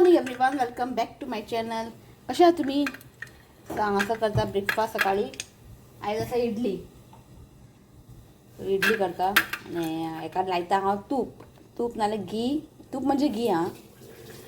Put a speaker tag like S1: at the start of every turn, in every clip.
S1: Morning everyone, welcome back to my channel. कशा आहात तुम्ही? हांगासर करता ब्रेकफास्ट सकाळी. आयज आसा इडली. इडली करता आनी हेका लायता हांव तूप. तूप नाल्यार घी. तूप म्हणजे घी आं.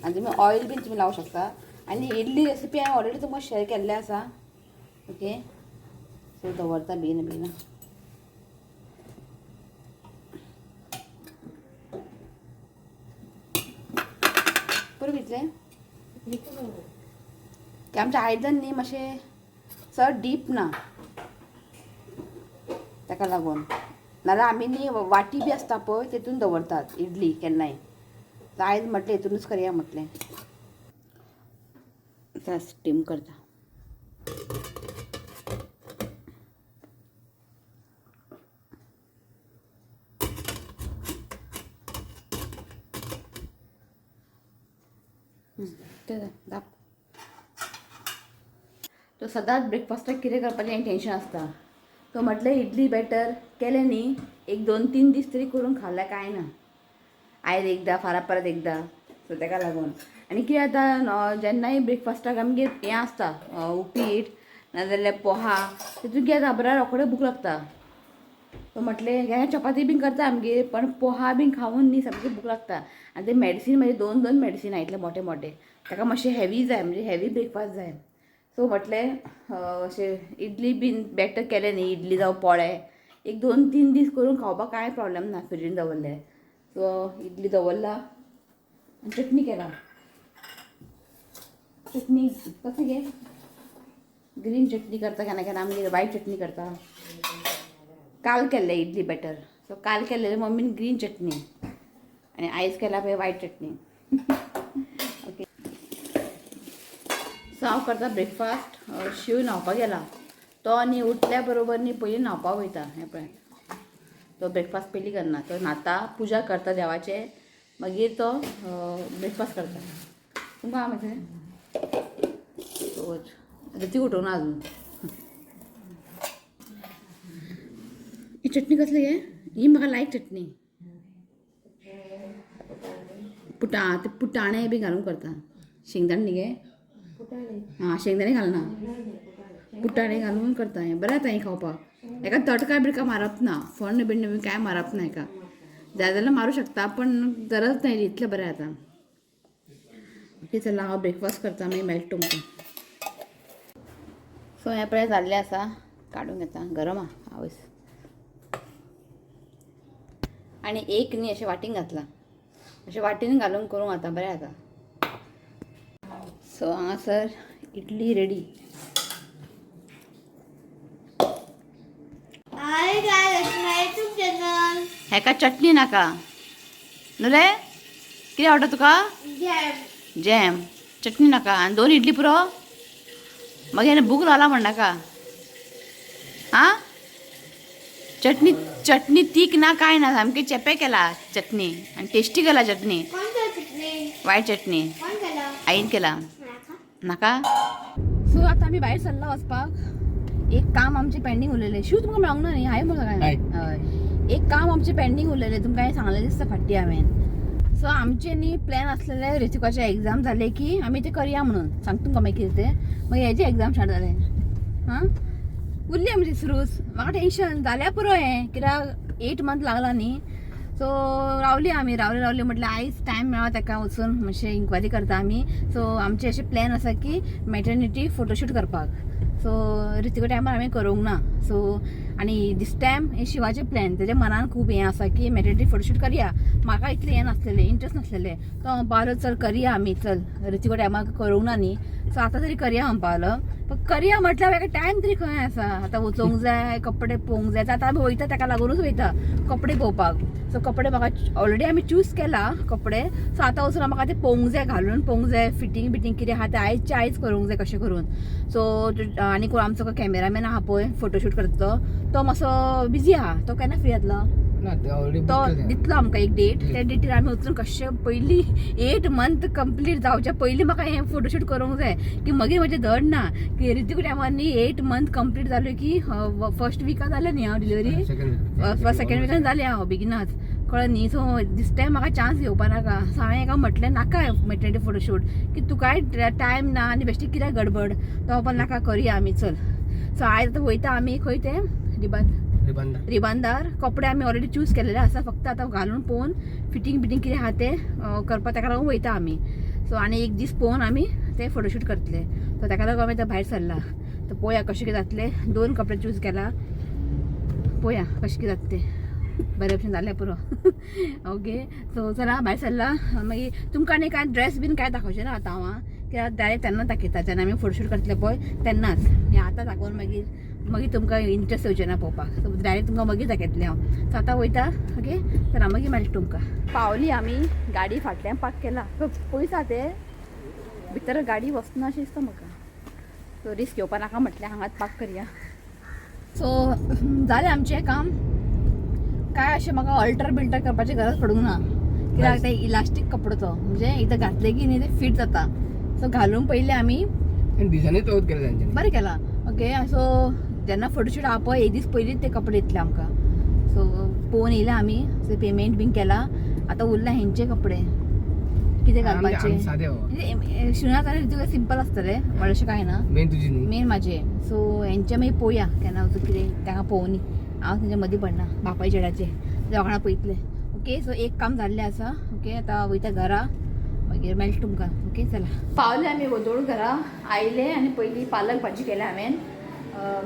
S1: आनी तुमी ऑयल बीन तुमी लावंक शकता. आनी इडली रेसिपी हांवें ऑलरेडी तुमकां शेअर केल्ले आसा. ओके, सो दवरता बेगीन बेगीन. बरोबर इतलें की आमचें आयदन न्ही मातशें चड डीप ना, ताका लागून. नाल्यार आमी न्ही वाटी बी आसता पळय तेतून दवरतात इडली केन्नाय. आयज म्हटलें हितूनच करया म्हटलें. आतां स्टीम करता. दाप. तो सदांच ब्रेकफास्टाक कितें करपाचें हें टेंशन आसता. तो म्हटलें इडली बेटर केलें न्ही एक 2-3 दीस तरी करून खाल्ल्यार कांय ना. आयज एकदां फाल्यां परत एकदां. सो ताका लागून. आनी कितें जाता जेन्नाय ब्रेकफास्टाक आमगेर हें आसता उपीट नाजाल्यार पोहा, तितून कितें जाता बऱ्या रोखडे भूक लागता. तो म्हटलें केन्ना चपाती बीन करता आमगेर, पण पोहा बीन खावन न्ही सामकी भूक लागता. आनी ते मेडिसीन म्हणजे 2-2 मेडिसीन इतले मोठे मोठे, ताका मातशें हेवी जाय, म्हणजे हेवी ब्रेकफास्ट जाय. सो म्हटलें अशें इडली बीन बेटर केलें न्ही, इडली जावं पोळे एक 2-3 दीस करून खावपाक कांय प्रॉब्लेम ना फ्रिजीन दवरले. सो इडली दवरला आनी चटणी केला. चटणी कसली गे? ग्रीन चटणी करता केन्ना केन्ना आमगेर, वायट चटणी करता. काल केल्ले इडली बेटर, सो काल केल्ले मम्मीन ग्रीन चटणी आनी आयज केला पळय वायट चटणी. ओके, सो हांव करता ब्रेकफास्ट. शिव न्हांवपाक गेला. तो आनी उठल्या बरोबर न्ही पयलीं न्हांवपाक वयता. हें पळय, तो ब्रेकफास्ट पयलीं करना, तो न्हाता, पुजा करता देवाचे, मागीर तो ब्रेकफास्ट करता. तुमकां हांव मातशें ती उठोवना अजून. ही चटणी कसली गे? ही म्हाका लायक चटणी. ते पुटाणे बी घालून करता. शेंगदाणे न्ही गे? आं, शेंगदाणे घालना, पुटाणे घालून करता. हें बरें जाता हें खावपाक. हेका तडका बिडका मारप ना, फोण्ण बिण्ण बी कांय मारप ना हेका. जाय जाल्यार मारूं शकता पण गरज ना, इतलें बरें जाता. ओके, चला हांव ब्रेकफास्ट करता, मागीर मेळटा तुमकां. सो हें पळय जाल्लें आसा, काडून घेता. गरम आहा आवयस. आनी एक न्ही अशें वाटीन घातलां, अशें वाटीन घालून करूंक आतां बरें जाता. सो हांगासर इडली रेडी. हेका चटणी नाका न्हू रे? कितें आवडटा तुका? जॅम. चटणी नाका आनी 2 इडली पुरो. मागीर भूक लागला म्हणनाका. आं, चटणी चटणी तीख ना काय ना, सामकी चेपे केला चटणी आनी टेस्टी केला चटणी. वायट चटणी आईन केला नाका. सो आतां आमी भायर सरला वचपाक. एक काम आमचें पेंडींग उरलेलें. शिव तुमकां मेळोंक ना न्ही? हांवें म्हणलें काय हय, एक काम आमचें पेंडींग उरलेलें, तुमकां हांवें सांगलें दिसता फाटीं हांवें. सो आमचें न्ही प्लॅन आसलेलें ऋतिकाचें एग्जाम जालें की आमी तें करया म्हणून. सांगता तुमकां मागीर कितें तें. मागीर हेजें एग्जाम स्टार्ट जालें. हां, उरली आमची सुरूच. म्हाका टेंशन जाल्यार पुरो हें, कित्याक 8 मंथ लागला न्ही. सो रावली आमी, रावली रावली म्हटल्यार आयज टायम मेळ्ळो ताका वचून मातशें इन्क्वायरी करता आमी. सो आमचें अशें प्लॅन आसा की मॅटर्निटी फोटोशूट करपाक. सो ऋतिका टायमार आमी करूंक ना. सो आनी दीस टायम हें शिवाचें प्लॅन, तेज्या मनान खूब हें आसा की मॅटर्निटी फोटोशूट करया. म्हाका इतलें हें नासलेलें, इंट्रस्ट नासलेलें. तो म्हणपाक चल करया आमी, चल ऋतिका टायमार करूंक ना न्ही, सो आतां तरी करया म्हणपाक. पण करया म्हटल्यार म्हाका टायम तरी खंय आसा. आतां वचोंक जाय, कपडे पळोवंक जाय. आतां आमी वयता ताका लागूनच वयता कपडे पळोवपाक. सो कपडे म्हाका ऑलरेडी आमी चूज केला कपडे. सो आतां वचून म्हाका ते पळोवंक जाय, घालून पळोवंक जाय, फिटींग बिटींग कितें आहा तें आयजचे आयज करूंक जाय कशें करून. सो आनी कोण आमचो कॅमेरामॅन आहा पळय फोटोशूट करता तो, तो मातसो बिजी आहा. तो केन्ना फ्री जातलो? तो दितलो आमकां एक डेट. त्या डेटीर आमी वचून कशें पयलीं 8 मंथ कंप्लीट जावच्या पयलीं म्हाका हें फोटोशूट करूंक जाय की मागीर म्हजें धड ना की ऋतिक टायमार न्ही 8 मंथ कंप्लीट जाल्यो की फर्स्ट विकान जालें न्ही हांव डिलिव्हरी, फर्स्ट सेकेंड विकान जालें हांव बेगिनाच. कळ्ळें न्ही. सो दीस टायम म्हाका चान्स घेवपा नाका. सो हांवें हेका म्हटलें नाका मॅटर्निटी फोटोशूट की तुकाय टायम ना आनी बेश्टी कित्याक गडबड, तो पण नाका करुया आमी चल. सो आयज आतां वयता आमी खंय तें रिबांदार. कपडे आमी ऑलरेडी चूज केलेले आसा, फक्त आतां घालून पळोवन फिटींग बिटींग कितें आहा तें करपाक ताका लागून वयता आमी. सो आनी एक दीस पळोवन आमी ते फोटोशूट करतले. सो ताका लागून आमी आतां भायर सरला. तर पळोवया कशें कितें जातलें. 2 कपडे चूज केला, पळोवया कशें कितें जाता तें. बरें भशेन जालें पुरो. ओके सो चला भायर सरला. मागीर तुमकां न्ही कांय ड्रेस बीन कांय दाखोवचें ना आतां हांव, कित्याक डायरेक्ट तेन्ना दाखयता जेन्ना आमी फोटोशूट करतले पळय तेन्नाच. आनी आतां दाखोवन मागीर मागीर तुमकां इंट्रस्ट येवचें ना पळोवपाक. सो डायरेक्ट तुमकां मागीर दाखयतलें हांव. सो आतां वयता. ओके चला मागीर मेळटा तुमकां. पावली आमी, गाडी फाटल्यान पार्क केला, पयस आहा ते भितर गाडी वचना अशें दिसता म्हाका. सो रिस्क घेवपा नाका म्हटलें, हांगाच पार्क करया. सो जालें आमचें काम. काय अशें म्हाका अल्टर बिल्टर करपाची गरज पडूंक ना, कित्याक ते इलास्टीक कपडो तो म्हणजे एकदां घातले की न्ही ते फीट जाता. सो घालून पयलीं आमी
S2: डिझायनूय तोच केला तांच्यांनी,
S1: बरें केला. ओके सो जेन्ना फोटोशूट आहा पळय एक दीस पयलींच ते कपडे दितले आमकां. सो पळोवन येयला आमी, सो पेमेंट बीन केला. आतां उरला हेंचे कपडे कितें घालपाचे.
S2: सादे
S1: शिवनाथ आनी तुका सिंपल आसतले, व्हडलेशें कांय ना,
S2: मेन तुजी न्ही
S1: मेन म्हाजे. सो हेंचे मागीर पळोवया केन्ना वचून कितें तांकां पळोवनी. हांव तेंच्या मदीं पडना, बापाय चेड्याचे दोगां पळयतले. ओके सो एक काम जाल्लें आसा. ओके आतां वयता घरा, मागीर मेळटा तुमकां. ओके चला पावले आमी वोदोळ घरा आयले आनी पयलीं पालक भाजी केल्या हांवें.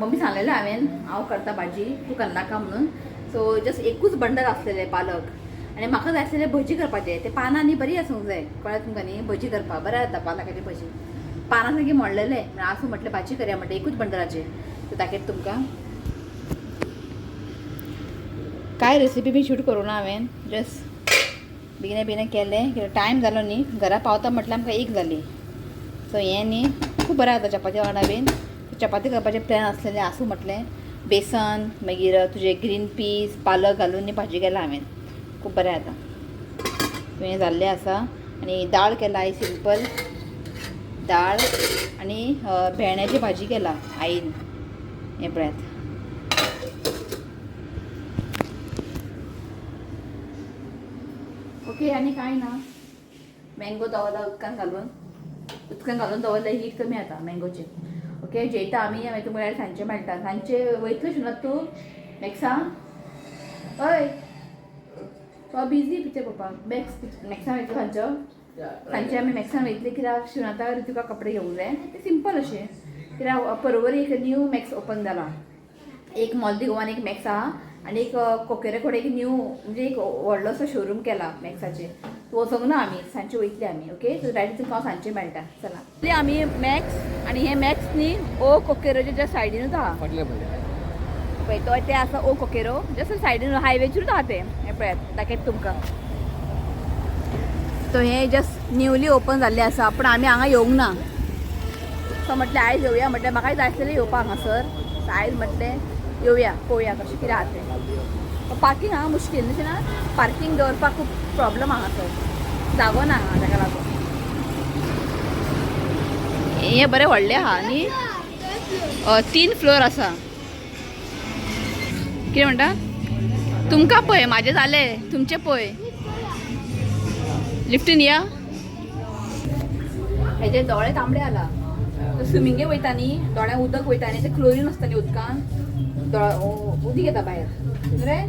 S1: मम्मी सांगलेलें हांवें हांव करता भाजी, तूं करनाका म्हणून. सो जस्ट एकूच बंडल आसलेलें पालक आनी म्हाका जाय आसलेलें भजी करपाचें. ते पानां न्ही बरी आसूंक जाय, कळ्ळें तुमकां न्ही, भजी करपाक बरें जाता पालकाची भजी. पानां सारकी मोडलेलें म्हळ्यार आसूं म्हटलें भाजी करया म्हटलें एकूच बंडलाचें. सो दाखयता तुमकां काय रेसिपी बी शूट करूं ना हांवें, जस्ट बेगिना बेगिना केलें कित्याक टायम जालो न्ही. घरा पावता म्हटल्यार आमकां 1 जाली. सो हें न्ही खूब बरें जाता चपाती वांगडा बीन. चपाती करपाचें प्लॅन आसलेलें, आसूं म्हटलें बेसन मागीर तुजें ग्रीन पीस पालक घालून न्ही भाजी केला हांवें, खूब बरें जाता. सो हें जाल्लें आसा. आनी दाळ केला हांवें सिंपल दाळ आनी भेंड्याची भाजी केला आईन. हें पळयात. ओके आनी कांय ना. मँगो दवरला उदकान घालून, उदकान घालून दवरलें हीट कमी जाता मँगोची. ओके जेयता आमी, मागीर तुमकां सांजचे मेळटा. सांजचे वयतले शिवनाथ तूं मॅक्सा? हय तो बिजी पिक्चर पळोवपाक. मॅक्स मॅक्सान वयतलो सांजचो. सांजचे आमी मॅक्सान वयतले कित्याक शिवनाथा तुका कपडे घेवंक जाय ते सिंपल अशे. कित्याक परवरी एक न्यू मॅक्स ओपन जाला, एक मॉल दी गोवान एक मॅक्स आहा आनी एक कोकेरे कडेन एक न्यू म्हणजे एक व्हडलोसो शोरूम केला मॅक्साचे. वचोंक ना आमी, सांजचे वयतले आमी. ओके सो डायरेक्ट तुमकां हांव सांजचे मेळटा. चला आमी मॅक्स आनी हे मॅक्स न्ही ओ कोकेरोच्या सायडीनूच आहा पळय तो ते आसा ओ कोकेरो जस्ट सायडीन हायवेचेरूच आहा तें. हें पळयात दाखयता तुमकां. सो हें जस्ट न्यूली ओपन जाल्लें आसा, पूण आमी हांगा येवंक ना. सो म्हटलें आयज येवया, म्हटलें म्हाकाय जाय आसलेलें येवपाक हांगासर. सो आयज म्हटलें येवया पळोवया कशें कितें आहा तें. पार्किंग हांगा मुश्कील न्ही ना, पार्किंग दवरपाक खूब प्रॉब्लम हांगासर, जागो ना हांगा ताका लागून. हें बरें व्हडलें आहा न्ही, 3 फ्लोर आसा. कितें म्हणटा तुमकां पळय म्हाजें जालें, तुमचें पळय. लिफ्टीन या. हेजे दोळे तांबडे आला, स्विमिंगे वयता न्ही, दोळ्यां उदक वयता न्ही, ते क्लोरीन आसता न्ही उदकान, उदीक येता भायर. बरें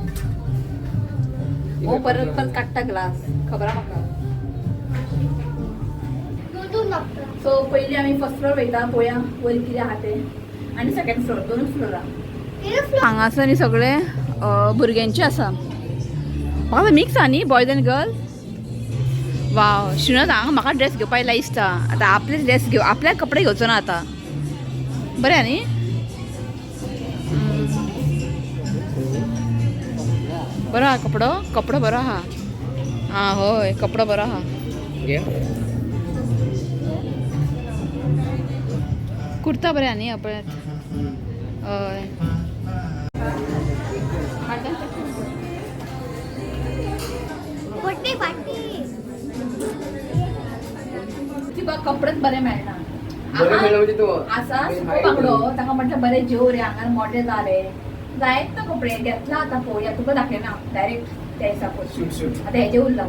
S1: हो परत परत काडटा ग्लास, खबर आहा म्हाका. सो पयलीं आमी फर्स्ट फ्लोर वयता पळोवया वयर कितें आहा तें, आनी सेकंड फ्लोर, 2 फ्लोर आहा. हांगासर न्ही सगळे भुरग्यांचे आसा, म्हाका मिक्स आहा न्ही बॉयज आनी गर्ल्स. वाव शिवनाथ हांगा म्हाका ड्रेस घेवपा येयला दिसता. आतां आपले ड्रेस घेव, आपल्याक कपडे घेवचो ना आतां, बरें आहा न्ही. बरो आहा कपडो, कपडो बरो आहा. आं हय कपडो बरो आहा. कुर्ता बरें आहा न्ही पळयात. हय तुका कपडेच बरे मेळना.
S2: बरें मेळना म्हणजे तो
S1: आसा सुको बांगडो, ताका म्हटलें बरें जेव रे, हांगा मोडे जाले. जायत ना कपडे घेतला आतां पळोवया, तुका दाखयना डायरेक्ट त्या दिसा पळय.
S2: सूट सूट.
S1: आतां हेजे उरला,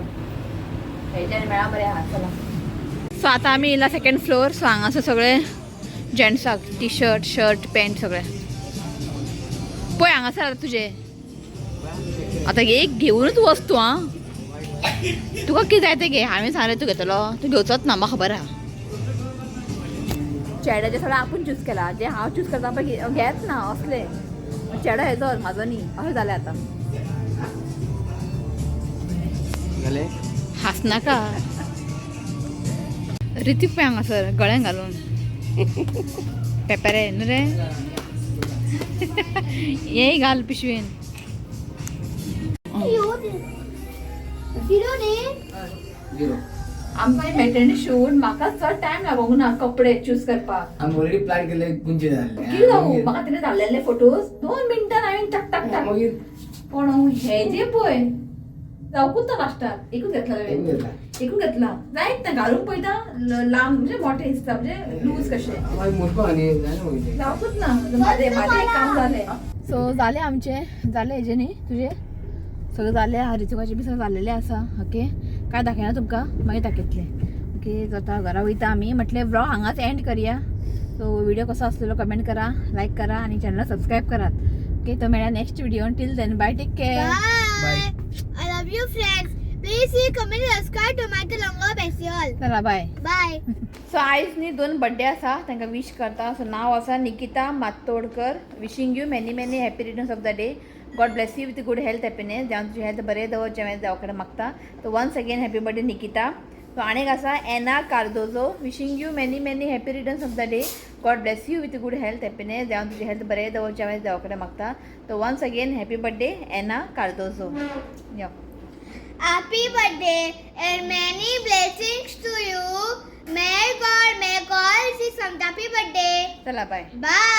S1: हेज्यान मेळा बरें आहा. चला, सो आतां आमी येयला सेकंड फ्लोर. सो हांगासर सगळे जेंट्साक टी शर्ट, शर्ट, पॅन्ट सगळे पळय हांगासर. आतां तुजे आतां एक घेवनूच वच तूं. आं, तुका कितें जाय तें घे. हांवें सांगलें तूं घेतलो, तूं घेवचोच ना, म्हाका खबर आहा. चेड्याचे सगळें आपूण चूज केला, जे हांव चूज करता पळय घेत ना असले. चेडो हेजो, म्हाजो न्ही, अशें जालें आतां.
S2: जालें.
S1: हांसनाका. रितीक पळय हांगासर गळ्यान घालून पेपरे न्हू रे. हेय घाल पिशवेन.
S3: झिरो न्ही.
S2: झिरो.
S1: आमचे मॅटर्निटी शूट म्हाका चड टायम लागोंक ना कपडे चूज करपाक.
S2: आमी ऑलरेडी प्लॅन केले गुंचे जाल्ले.
S1: कितें जावं, म्हाका तिणें धाडलेले फोटोज 2 मिनटान हांवें टक टक टक.
S2: मागीर.
S1: पूण हे जे पळय जावकूच ना, लास्टाक एकूच घेतला हांवें.
S2: घेतला.
S1: एकूच घेतला, जायत ना. घालून पळयता, लांब म्हणजे मोठे दिसता, म्हणजे लूज कशें.
S2: मागीर मोडपा न्ही जालें मागीर.
S1: जावकूच ना. माझे माझे एक काम जालें. सो जालें आमचें, जालें हेजें न्ही, तुजें सगळें जालें, हरितुकाचें बी सगळें जाल्लेलें आसा. ओके, काय दाखयना तुमकां, मागीर दाखयतलें. ओके, जाता, घरा वयता आमी. म्हटलें व्लॉग हांगाच एंड करया. सो व्हिडिओ कसो आसलेलो कमेंट करा, लायक करा आनी चॅनल सबस्क्रायब करात. ओके, तो मेळया next video. Till then, bye, take care.
S3: Bye. I love you friends. Please see, comment, subscribe to my Telangana Besiol.
S1: चला, बाय.
S3: Bye.
S1: सो आयज न्ही दोन बड्डे आसा, तांकां विश करता. सो नांव आसा Nikita Matodkar. Wishing you many many happy returns of the day. God bless you with good health, happiness. देवान तुजी हेल्थ बरें दवरचें हांवें देवा कडेन मागता. So once again happy birthday, Nikita. So आनीक आसा Anna Cardozo. Wishing you many many happy returns of the day. God bless you with good health, happiness. देवान तुजी हेल्थ बरें दवरचें हांवें देवा कडेन मागता. So once again happy birthday, Anna Cardozo. Yo.
S3: Happy birthday and many blessings to you. May God see some happy birthday.
S1: चला, बाय.
S3: Bye.